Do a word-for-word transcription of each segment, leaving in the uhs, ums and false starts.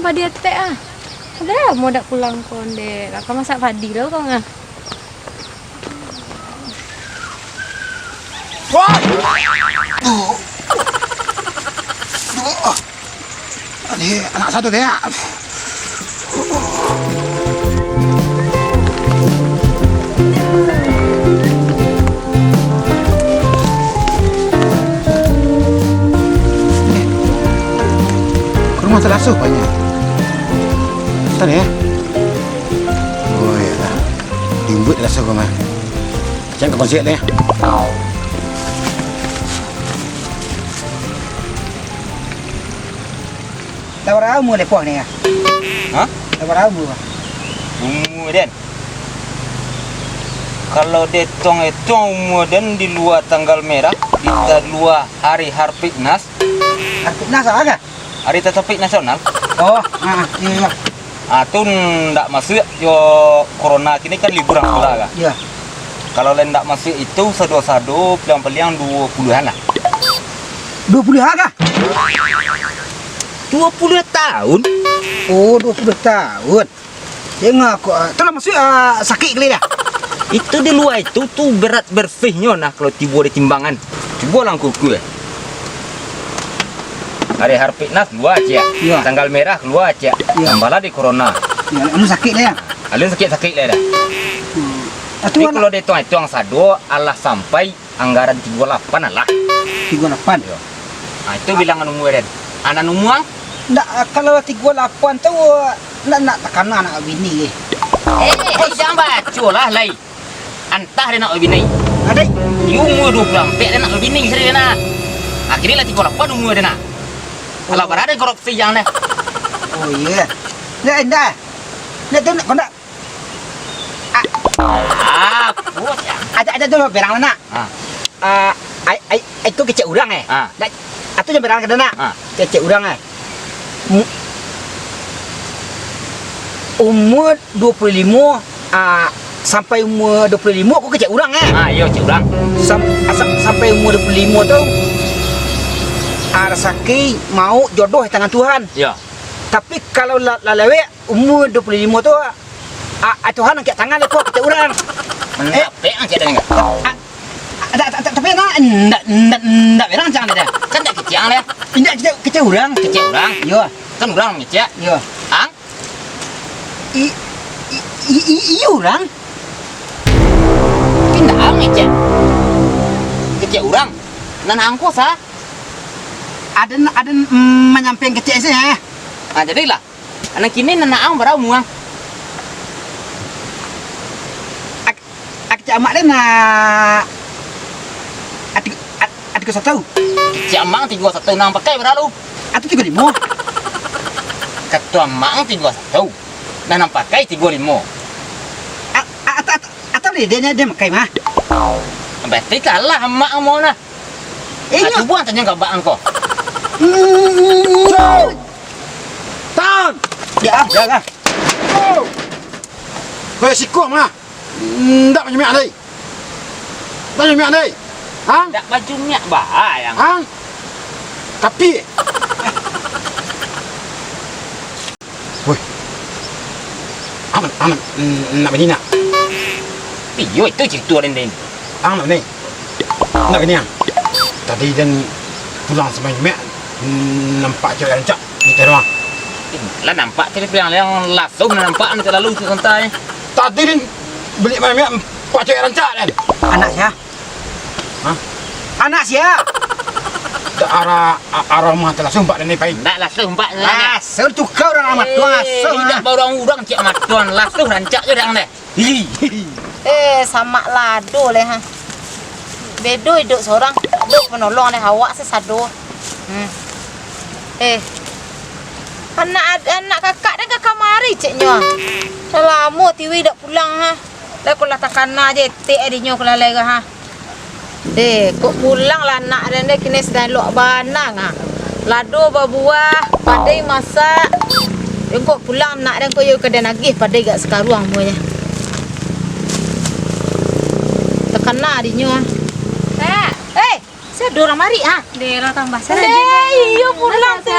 Padi atek ah. Ado lamo dak pulang ko, ndeh. Lah ka masak padi lo ko ngah. Wah! Duh. Duh. Ade, anak satu deh. Rumah talaso banyak. Sana ya. Oh, iyalah. Diumbuik talaso ko mah. Jangan ka konsep deh. Lah bara umua Lepoh ni, ah? Hah? Lah bara umua? Umua den? Kalau dietong-etong umua den di lua tanggal merah, di ta-, lua hari Harpiknas. Harpiknas apo kah? Hari Tatapik Nasional. Oh, ah, iyo, iyo. Ah, tu ndak masuak jo corona kini kan liburan sekolah kan. Iyo. Kalau lai ndak masuak itu sado-sado paliang-paliang duo puluahan lah. Duo puluah kah? Duo puluah tahun? Oh, duo puluah tahun. Tengok ko, ah, tu lah masuak, ah, sakik kali dah. Itu di lua itu tu berat bersihnyo nah kalau tibo di timbangan. Cubo lah angku-angku, eh. Hari Harpiknas kalua ciek. Iyo. Tanggal merah kalua ciek. Iyo. Tambah lah di corona. Iyo, alun sakik lah ya. Alun sakik-sakik lah dah. Hmm. Tapi kalau dietong-etong sado, alah sampai anggaran tigo lapan alah. Tigo lapan? Iyo. Ah, itu bilangan umua den. Anak umua? Ndak, kalau tigo lapan tu, ndak, ndak takana anak bini. Eh, eh, jangan baco lah, lai. Antah den nak babini. Adai. Di umua duo puluah ampek den nak babini sari den nak. Akhirnyo lah tigo lapan umua den nak. Alah, bara den korupsi jangan deh. Oh, iyo. Ndak, ndak. Ndak tu, ndak, kau ndak. Ah. Ah, puas ya. Ada, ada tu berang nak. Ah. Ah, ai, ai, ai tu kecek urang, eh. Ah. Ndak, atu jan berang ka den nak. Ah. Kecek urang, eh. Mu-, umua duo puluah limo, ah, sampai umua duo puluah limo ko kecek urang, eh. Ah, iyo, kecek urang. Sam-, ah, sam-, sampai umua duo puluah limo tu, ah, rasaki, mauk, jodoh di tangan Tuhan. Iyo. Tapi kalau la-, lah lewek umua duo puluah limo tu, ah, ah, Tuhan angkek tangan ko kecek urang. Eh. Mantap, eh, angkek tangan. Ah, Ah, ta-, ta-, ta-, tapi nak, ndak, ndak, ndak berang cang deh. Kan ndak kecek ang deh. Indak kecek, kecek urang. Kecek urang? Iyo. Kan urang ngecek. Iyo. Ang? I, i, i, i, iyo urang. Tapi ndak ang ngecek. Kecek urang. Nan angko sa? Aden, aden, mm, manyampaikan kecek se, eh. Ah, jadilah. Anak kini nan ang bara umua? Ak-, ak-, kecek amak den, ah, ati-, at-, ati ko satu. Kecek amak tigo satu, nan ang pakai bara lu? Atu tigo limo. Kato amak tigo satu, nan ang pakai tigo limo. A-, a-, at-, at-, atau deh, dia, dia pakai mah. Berarti kalah amak ang mau nah. Inyo. Ah, cubo ang tanyo ka abak ang ko. Hmm. Tan! Ya, dah lah. Hei, siko mah. Ndak baju miak lai. Baju miak lai. Hang? Ndak baju miak bah, yang. Hang? Tapi. Woi. Aman, aman. Nak bini nak? Iyo, itu cerita den, den. Ang nak bini? Nak bini ang? Tadi den pulang samalam, nampak cewek rancak di rumah. Lah nampak tadi pulang, yang langsung nampak nanti lalu tu santai. Tadi den beli malam nampak cewek rancak den. Anak sia? Hah? Anak sia? Dak arah, a-, arah rumah tu langsung nampak den pai. Ndak langsung nampak. Langsung tukar urang amat tuan, eh, langsung, indak ah. Baurang-urang cak matuan, langsung rancak je dak deh. Hi. Eh, samak lado leh, ha. Bedo iduik sorang, ado panolong deh, awak sasado. Hmm. Eh. Anak ad-, anak kakak den ka kamari, ceknyo. Lah lamo tiwi dak pulang, ha. Lah ko lah takana je etek dinyo ko lalai ko, ha. Deh, kok pulang lah anak den deh, kini sadang elok bana, ha. Lado babuah, padai masak. Deh, kok pulang anak den ko yo ka den agih padai gak sakaruang muahnyo. Takana dinyo, ha. Eh, Sado urang mari, ah. Deh, lah tambah. Deh, iyo pulang, Teh.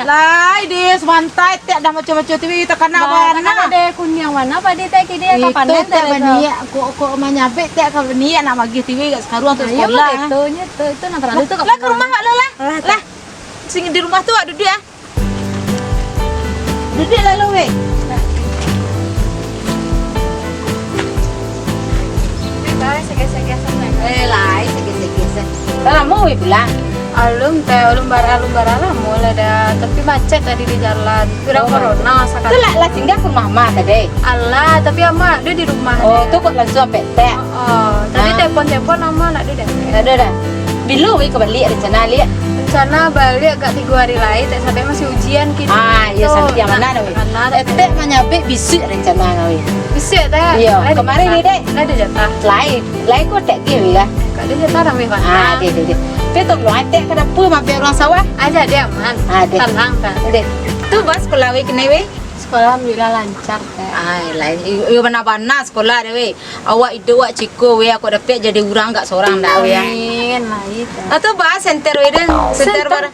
Lai, deh, sabantai, Teh, dah maco-maco tu, takana warna. Takana deh, kuniang warna, padi, Teh, kini ka panen, Teh, baniak, kok, kok manyabik, Teh, kalau niat nak magih tiwi kat sakaruang tu. Ayo, sekolah, Teh, tu, nyo, tu, tu, nak terlalu tu, lah, ke rumah, Wak, lah, lah. Lah, Teh. Sing di rumah tu, Wak, duduak, ah. Duduak lalu, weh. Eh, lai, sageser-geser. Lah lamo, weh, pulang? Alun, Teh, alun bara, alun bara lamo lah dah. Tapi macet tadi di jalan. Kurang corona sakali. Tu lah, lah singgah ke rumah Ama tadi? Alah, tapi Ama ado di rumah. Oh, tu kok langsung ampek, Teh? Oh, tadi telepon-telepon Ama ndak ado deh. Ndak ado dah. Bilo weh ka baliak rencana, Liak? Rencana baliak agak tigo hari lai, Teh, sabab masih ujian kini. Ah, iyo, santiang bana weh. Eh, Teh manyabik bisuak rencana weh. Bisuak, Teh? Iyo, kamari ni, Dek. Lai ado jatah? Lai, lai ko Teh gi weh lah. Kok ado jatah rami bana. Ah, deh, deh, deh. Tapi tolong Teh ka dapua mampia urang sawah. Aja deh, aman. Ah, deh. Tanang, Teh. Deh. Tu baa sekolah weh kini weh? Sekolah alhamdulillah lancar, Teh. Ai, lai. Iyo, bana-bana sekolah deh weh. Awak iduik wak ciko weh, kok dapek jadi urang gak sorang dak weh. Amin, lai, Teh. Atau baa senter weh deh? Senter bara?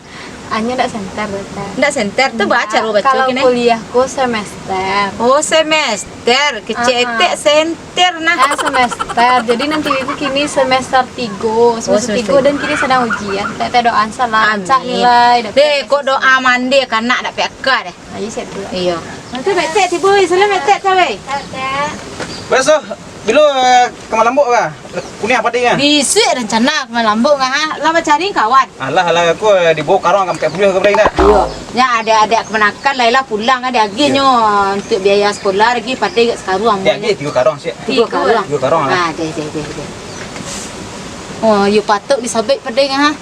Anyo dak senter, Teh. Dak senter, tu baa caro baco kini? Kalau kuliah ko semester. Oh, semester. Kecek Teh senter nah. Ah, semester. Jadi nanti ko kini semester tigo, semester tigo dan kini sadang ujian. Teh, Teh doaan salah, rancak nilai, dapek. Deh, kok doa mande kanak dak peka deh. Ayo, siap dulu. Iyo. Nanti Mak Tek tibo, salam Mak Tek, Tek, weh. Basuh, bilo, eh, ka Malambok ka? Kuniang padai ka? Bisuak rencana ka Malambok ka, ha? Lah bacari kawan? Alah, alah, aku, eh, dibawa karuang ka Mak Tek Puluah ka padai dak? Iyo. Nya adik-adik kamanakan lai lah pulang ka, diagiah nyo untuak biaya sekolah, lagi padai gak sakaruang. Diagiah tigo karuang, siap. Tigo karuang. Tigo karuang lah. Ah, deh, deh, deh, deh. Oh, iyo patuik disabik padai ka, ha?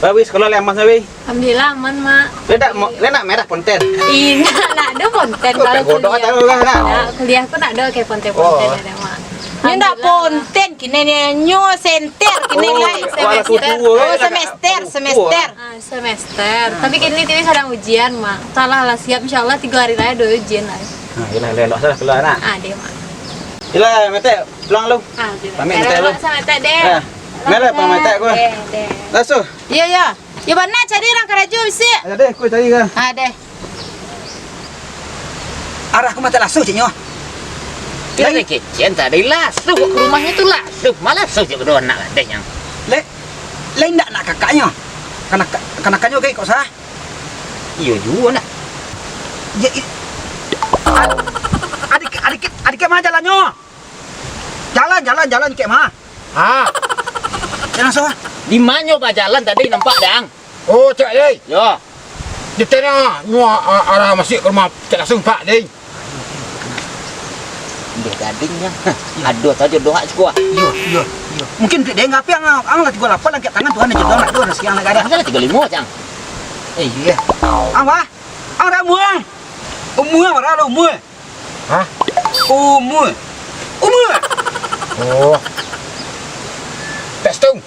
Bah, weh, sekolah lai aman, weh? Alhamdulillah, aman, Mak. Lai ndak mo-, lai ndak merah ponten? Indak, ndak ado ponten. Oh, kalau kuliah. Ndak, kuliah ko ndak ado pakai ponten-ponten, ndak ado, Mak. Nyo ndak ponten kini, nyo senter kini lai. Oh, semester. Oh, semester, semester. Ah, semester. Tapi kini tiwi sadang ujian, Mak. Salah lah siap, insyaallah tigo hari lai ado ujian lai. Nah, iyolah, elok-elok salah keluar, nak. Ah, deh, Mak. Iyolah, Mak Tek, pulang lu. Ah, deh. Pamit, Mak Tek, lu. Mak Tek, deh. Nah, lah, pamit, Mak Tek, gua. Deh, deh. Langsung. Iyo, iyo. Yo bana cari urang karajo bisuak. Ayo deh, aku cari ka. Ha, deh. Arah ka Mak Tek Lasu, cik nyo. Lai kecek tadi Lasu, kok ka rumahnyo tu Lasu. Malah Lasu jo kaduo anak gadih nyo. Lai, lai ndak anak kakaknyo. Kanak-, kanakannyo kok salah. Iyo juo nak. Ya, i-, ad-, adik, adik, adik kek ma jalannyo? Jalan, jalan, jalan kek ma? Ha. Jalan sawah. Di ma nyo bajalan tadi nampak, Dang? Oh, cek, deh. Yo. Di tengah nyo, a-, arah masuak ka rumah cek Lasu, Pak, deh. Deh gading, Dang. Ado sajo doa siko. Iyo, iyo, iyo. Mungkin dek deh ngapi ang, ang lah tigo lapan, angkek tangan Tuhan aja doang, nak doa, nak siang nak gadang. Masalah tigo limo, Cang. Eh, iyo. Ang, wah? Ang dak umua, ang? Umua, bara lah umua? Hah? Umua. Umua. Oh. Pestung.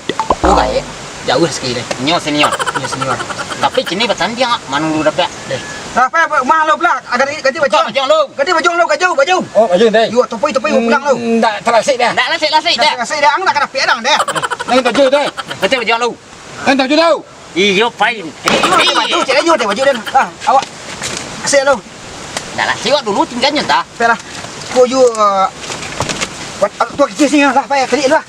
Oh, baik. Jauah sakali deh. Nyo senior. Nyo senior. Tapi kini batandiang, ah, mano dulu dapek. Deh. Lah, pai, pai, mah lo pula. Ganti, ganti baju. Baju lo. Ganti baju lo, baju, baju. Oh, baju deh. Yo, topoi, topoi, pulang lo. Ndak talasik deh. Ndak lasik, lasik deh. Lasik, lasik deh. Ang nak kana piak dang deh. Lain baju deh. Ganti baju lo. Lain baju lo. Iyo, pai. Nyo teh baju, cek nyo teh baju den. Ah, awak. Kasih lo. Dah lah, siwak dulu tingkatnyo tah. Pai lah. Ko yu, eh, buat tu kecil sini lah, pai kali lah.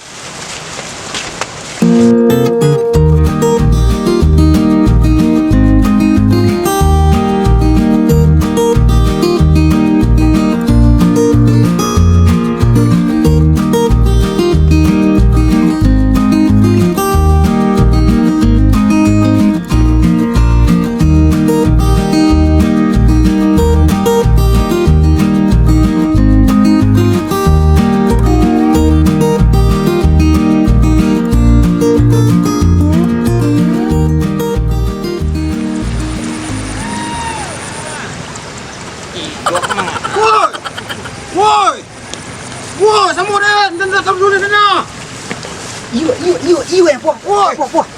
Woi! Woi! Woi, samo den, den datang dulu den, nah. Iyo, iyo, iyo, iyo, eh, puah, puah, puah, puah.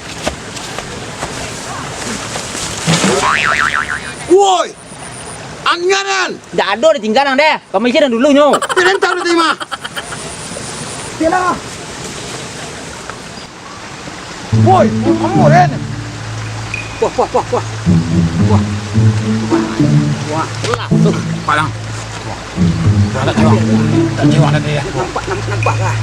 Woi, anggaran. Ndak ado ditinggalan deh. Kami isi dan dulu nyo. Tidak tahu diterima. Tidak. Woi, kamu, Ren. Wah, wah, wah, wah. Wah. Wah, lah, tuh. Palang. Wah. Wah, tak jiwa. Tak jiwa tadi ya. Nampak, nampak, nampak lah.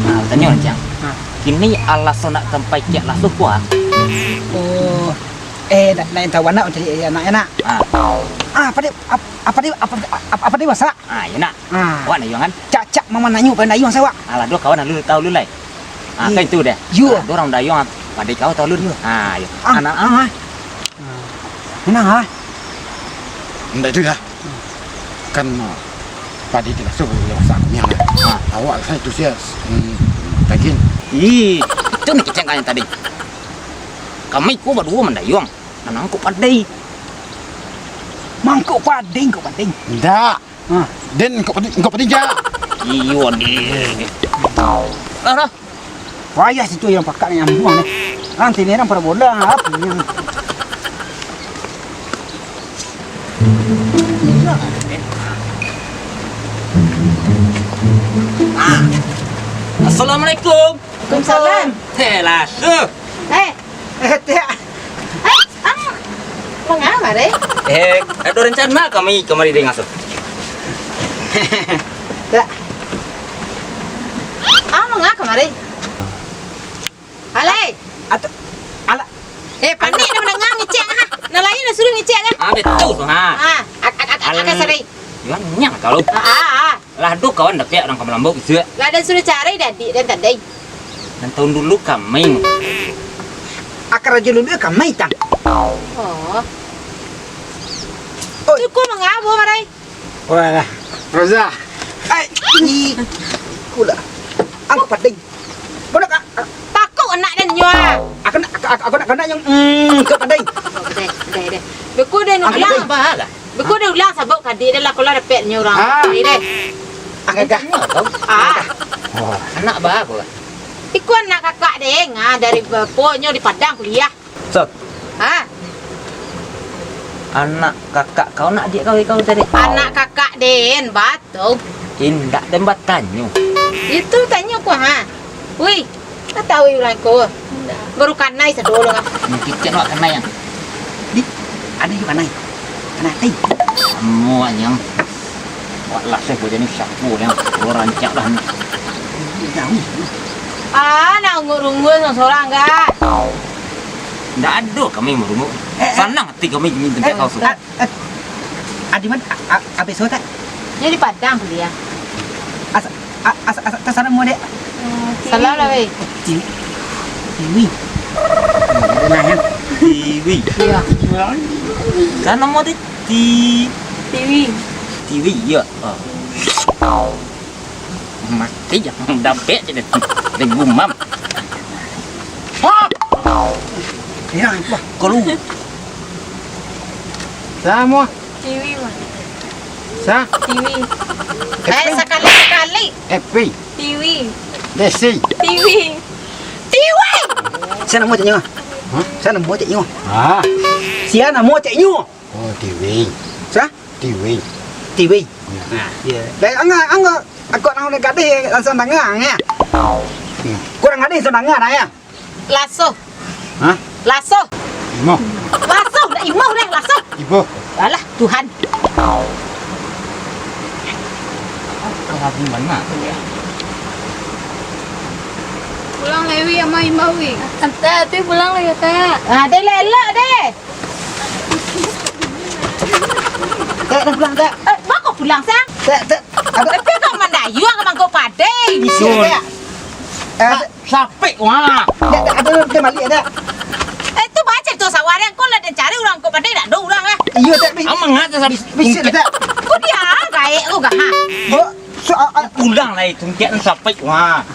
Nah, tanyo, Cang. Nah. Kini alasan nak sampai ciek lasuh ko, ah? Oh, eh, nak, nak tahu anak cari anak, anak. Ah. Ah, apa dia, ap-, apa dia, apa, ap-, apa dia masalah? Ah, iyo nak. Ah. Awak nak iyo kan? Cak, cak mama nanyo, pai nanyo awak. Alah, duo kawan lu tahu lu lai. Ah, kan itu deh. Iyo. Alah, duo urang dayuang, pada kau tahu lu. Iyo. Ah, iyo. Ah. Anak, ah. Ah. Anak, ah. Indak itu dah. Kan, ah, padi di lasuh, yo, sak kumiang lah. Ah. Awak lah itu sia, hmm, daging. Ih, itu nak kicek kan tadi. Kami ko baduo mandayuang, nan angkok padai. Mangkok padai, angkok padai. Indak. Ha. Den, angkok padai, angkok padai ja. Iyo, deh. Lah, lah. Payah situ yang pakak yang buang, eh. Nanti ni orang parabola, apa ni? Ah. Assalamualaikum. Waalaikumsalam. Eh, lasuh. Eh. Eh, tiak. Eh, ang manga kamari? Eh, ado rencana kami kamari dek ngasuh. Tiak. Ang manga kamari? Alai. Atau, ala. Eh, panek dah mandanga ngicek, ha. Nan lain dah suruh ngicek, kan? Ah, betul tu, ha. Ah, ak-, ak-, ak-, Al-, akan sari. Yuan nyang kalau. Ah, ah, ah. Lah, duo kawan dapek urang ka Malambok, isuak. Lah, den suruh cari dek adiak den tadi. Nan tahun dulu kami. Akar ajo lulu kami, tang. Oh. Oi. Cukup mangabo, Marai. Wah, lah. Roza. Ai, ih. Kula. Angku pading. Kau nak, ah, ah. Takut anak den nyo, ah. Aku nak, aku, aku, aku nak kena yang, mm, ke pading. Oh, deh, deh, deh. Beku den ulang. Apa lah? Beko den ulang sabab kadi den lah, kalau dapek nyo urang. Ah. Kadi den. Agak-agak. Ah. Oh. Anak ba ko? Iko anak kakak den, ah, dari bapo nyo di Padang kuliah. Sot. Ah. Anak kakak kau nak diak kau, kau tadi? Anak kakak den, batul. Indak den batanyo. Itu tanyo ko, ha. Wih, tak tahu urang ko. Baru kanai sadolo, ah. Mungkin cek nak kanai, ah. Di, ado juo kanai. Kanai atai. Kamu anyang. Wak lah, saya boleh ni siapa yang rancak lah ni. Jauh. Ah, nak ungut-ungut sorang-sorang, kan? Ndak ado kami marungut. Eh, eh. Sanang hati kami, kami tempat eh, kau sudah. Eh, eh. Adi man, a, a, abis so tak? Nyo di Padang kuliah. Asa, a, asa, asa, asa namo dek? Salam lah, weh. Tiwi. Tiwi. Nah, ya. Tiwi. Iya. Salam namo dek? Ti-, Tiwi. Tiwi, iya. Oh. Mati jangan dapek je deh. Deh gumam. Hop! Hilang, wah, kolu. Samo. Tiwi, mah. Sa? Tiwi. Eh, sakali-sakali. Epi. Tiwi. Desi. Tiwi. Tiwi! Sia namo ceknyo? Hah? Sia namo ceknyo? Ah. Sia namo ceknyo? Oh, Tiwi. Sa? Tiwi. Tiwi. Ya. Nah, iya. Lai, angga, angga. Aku nang udah gadih, langsung tangan, ya. Hmm. Kurang gadih, langsung tangan, ya. Laso. Hah? Laso. Imo. Laso, dah imo deh, laso. Ibo. Alah, Tuhan. Lagi mana tu ya? Pulang Lewi sama Imah Wi. Anta, tu pulang lagi, Kak. Ah, deh, elok deh. Kak, dah pulang, Kak. Eh, bako pulang, Sang? Kak, Kak, ada. Tapi kau mandayuang ka mangko padai. Bisa, Kak. Eh, ada. Sapik, wah. Dek, dek, ada, dia balik, ada. Eh, tu baca tu sawah dia. Kau lah dia cari urang, kau padai dak ada urang lah. Iya, Kak, bi-, Amang ada sap-, bis-, bisa, Kak. Kau dia, gaek kau gah, ha? Bo, so, a, a, Pulang lah itu, Kak, sapik, wah.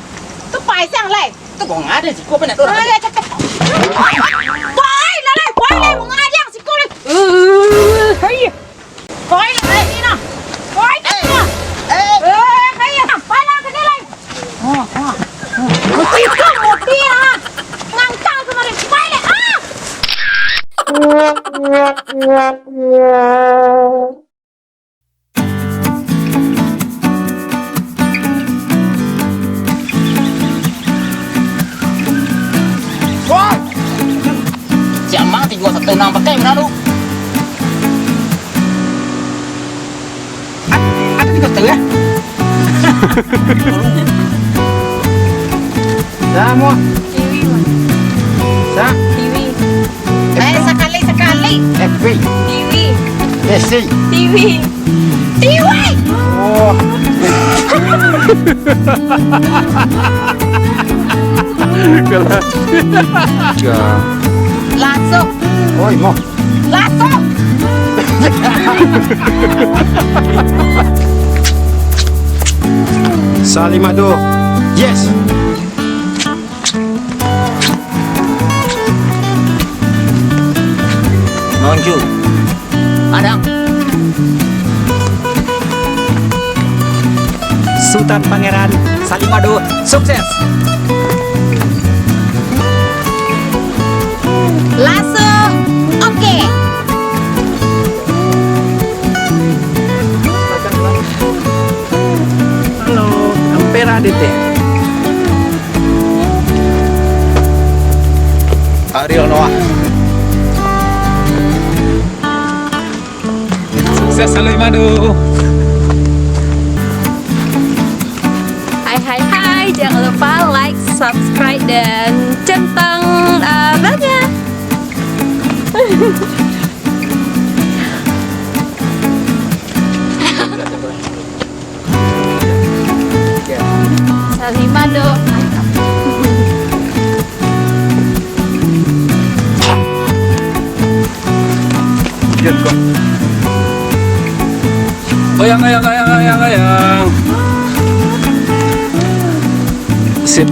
Tu paisang lah. Tu kau ngada siko, apa nak dorang? Ayo, cepet. Woi, lah, lah, woi, lah, mengajang siko, lah. Eh, hai. Woi, lah, ini nah. Woi, eh, nah. Eh. Eh, hai, nah, palang ke dalam. Oh, oh. Siko, kopi, ah. Ngangkal kemarin. Woi, lah. Lalu. Ad-, ada di kota ya? Samo. Tiwi, Mak. Sa? Tiwi. Eh, sakali, sakali. Epi. Tiwi. Esi. Tiwi. Tiwi. Oh. Kalau. Ya. Langsung. Oi, mo. Langsung. Salimado. Yes. Nonju. Padang. Sutan Pangeran Salimado, sukses. Langsung. Oke. Halo, Ampera D T. Ariel Noah. Sukses selalu, Imado. Hai, hai, hai. Jangan lupa like, subscribe, dan centang, eh, belnya. Salimado. Goyang, goyang, goyang, goyang, goyang. Sip.